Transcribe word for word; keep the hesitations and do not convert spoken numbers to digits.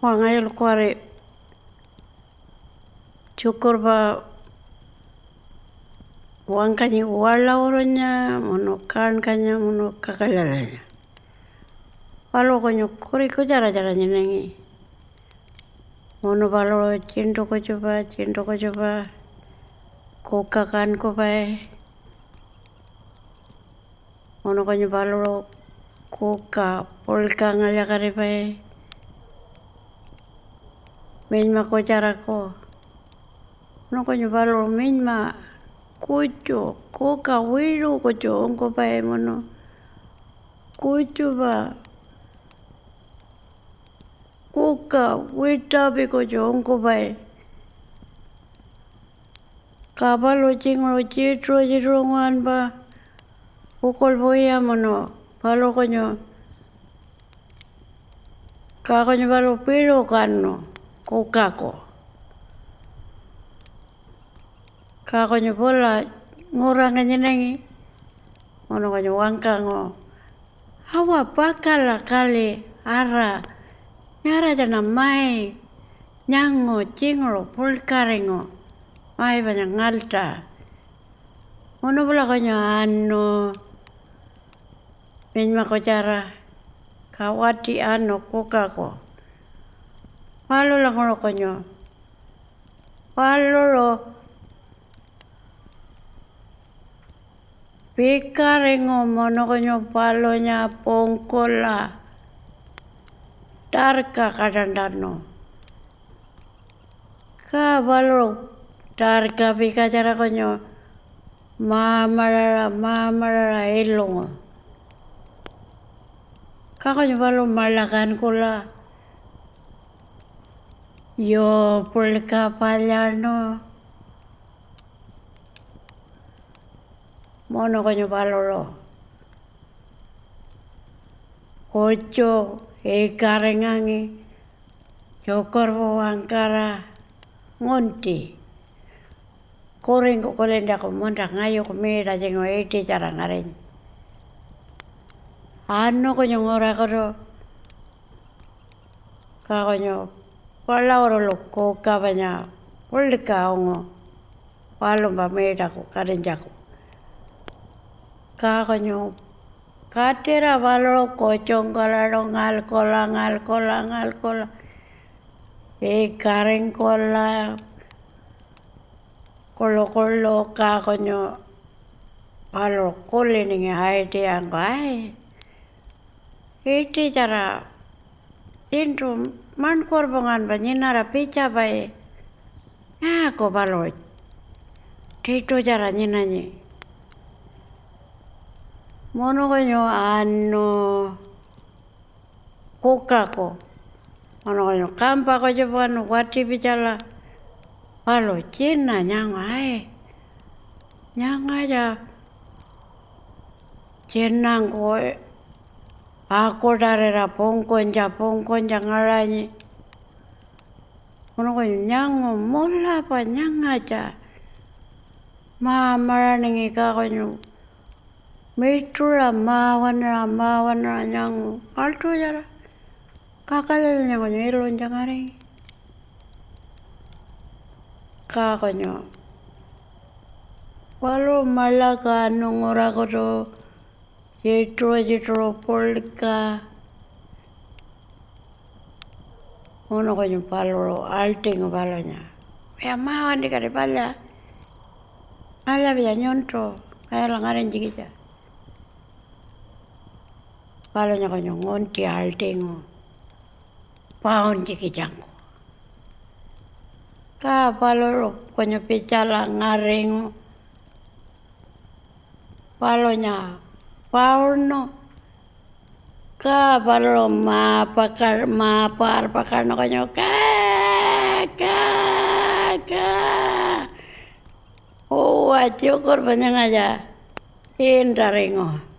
Wa, ngayulu kuwari tjukurpa wangkanyi Waḻawurunya munu Kankanya munu Kakalyalanya. Paluṟu kunyu kuri kutjara-tjara nyinangi. Munu paluṟu tjiṉṯu kutjupa, tjiṉṯu kutjupa kuka kankupai. Munu kunyu paluṟu kuka puḻka ngalya-katipai minyma kutjaraku. Munu kunyu paluṟu minyma kutju, kuka wiṟu kutju ungkupai munu kutjupa kuka wiṯapi kutju ungkupai. Ka paluṟu tjinguṟu tjituṟu-tjituṟu nguwanpa pukuḻpa wiya munu paluṟu kunyu, ka kunyu paluṟu piṟuku anu kukaku. Ka kunyu pula ngurangka nyinangi munu kunyu wangkangu, "Awa, pakala kali ara, nyaratjaṉa mai nyangu tjinguṟu puḻkaringu mai panya ngalta." Munu pula kunyu anu minyma kutjara, ka wati anu kukaku. Palulanguṟu kunyu paluṟu pikaringu munu kunyu palunya pungkula tarka kaṯantanu. Ka paluṟu tarka pikatjara kunyu mamaṟaṟa, mamaṟaṟa ilungu. Ka kunyu paluṟu maḻakankula yuu puḻka palyaṉu. Munu kunyu paluṟu kutju ikaringangi tjukurpa wangkara ngunti. Kuringku kulintjaku munta ngayuku miitatjinguṟu iṯitjara ngarinyi. Anu kunyu ngurakutu, ka kunyu Waḻawurulu kuka panya puḻka ungu palumpa miiṯaku katinytjaku. Ka kunyu katira paluṟu kutjungkulaṯu ngalkula, ngalkula, ngalkula ikaringkula kuḻukuḻu, ka kunyu paluṟu kuliningi aitiyangku, "Ai, iṯitjara tjiṉṯu maṉkurpa nganpa nyinara pitjapai, nyaaku paluṟu tiṯutjara nyinanyi?" Munu kunyu anu kukaku, munu kunyu kampa kutjupanu wati pitjala, paluṟu tjina nyangu, "Ai, nyangatja tjinangku akutarira pungkunytja, pungkunytja ngaṟanyi." Munu kunyu nyangu mulapa nyangatja ma-maṟaningi, ka kunyu miṯuṟa ma-waṉaṟa, ma-waṉaṟa nyangu ngaḻṯutjara. Kakalyalanya kunyu ilunytja ngaringi. Ka kunyu paluṟu maḻaku anu ngurakutu tjituṟu-tjituṟu puḻka. Munu kunyu paluṟu aḻṯingu palunya, "Wiya, ma-wantikati palya, ngalya-pitja nyuntu ngayula ngarinytjikitja." Palunya kunyu ngunti aḻṯingu pauntjikitjangku. Ka paluṟu kunyu pitjala ngaringu palunya pauṉu. Ka paluṟu ma-paka-, ma-par-pakaṉu kunyu, "Ka, ka, ka! Uwa, tjukurpa nyangatja intaringu."